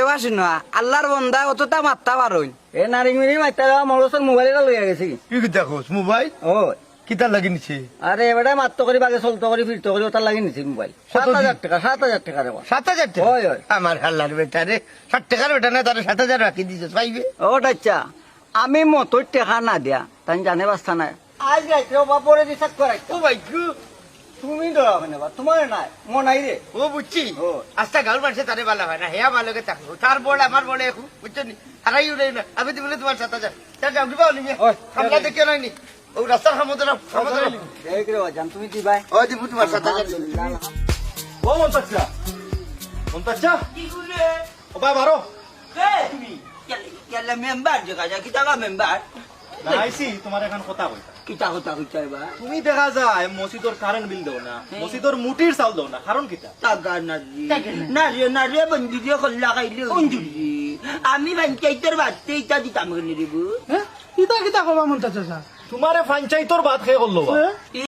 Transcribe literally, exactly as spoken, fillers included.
এবার শুনো, আল্লাহর বন্দা অতটা মাত্তা পারইন। এ নারিং মিরিং মাত্তা দেওয়া মরসর মোবাইল এটা লইয়া গেছি। কি কথা কস? মোবাইল? ও। কিতার লাগি নিছে? আরে, এবারে মাত্ত করি, বাগে চলতো করি, ফিরতো করি, ওটার লাগি নিছে মোবাইল। কত সাত হাজার দি? টেকা, সাত হাজার টেকা রে বাবা। সাত হাজার টেকা? ওই, ওই। আমার হাল্লার বেটা রে, ষাট টেকার বেটা না, তারে সাত হাজার রাখি দিছস, পাইবে? ও, আচ্ছা, আমি মতর টেকা না দিয়া, তাই জানে বাস্তা নাই। আজ রাইতে ও বাপরে দিছাক করাই। ও ভাই গো। তুমি ডরাও কেনে বা? তোমার নাই, মন নাই রে। ও বুঝছি। ও। আস্তা গাঁওর মানষে তারে বালা পায় না, হেয়া বালা লোকে থাকবো। তার বড়, আমার বড় এখন, বুঝছো নি? হারাই উড়াই না। আমি দিবো না তোমার সাত হাজার। যা, যাও, দিবা অলি মিয়া। ওই, সামলা ওই। দেখিও নাই নি। ও রাস্তার হামো ধরা, হামো ধরা নি। দেখ রে বাজান, তুমি দিবাই। ও দিবো তোমার সাত হাজার। আলহামদুলিল্লাহ। ও মন্তাচ্চা। মন্তাচ্চা। কি করলে? ও ভাই, বারো। কে তুমি? ইয়াল্লা, ইয়াল্লা মেম্বার যে কাজা, কিতা বা মেম্বার? না, আইছি, তোমার এখন কথা কইতা। কিতা কথা কইতা এবার? তুমি দেখা যায় মসজিদর কারেন্ট বিল দেও না, হ্যাঁ। মসজিদর মুটির চাউল দেও না, কারণ কিতা? টাকা না রে। টাকা না। না রে, না রে, বন্ধু রে, কল্লা খাইলে অঞ্জলি। আমি পঞ্চায়েতর বাড়তে ইটা দিতাম কেনে রে বু? হ্যাঁ? ইটা কিতা কবা মন্তাচ্চা? তোমারে পঞ্চায়েতর বাদ খেয়ে করলো বা? হ্যাঁ?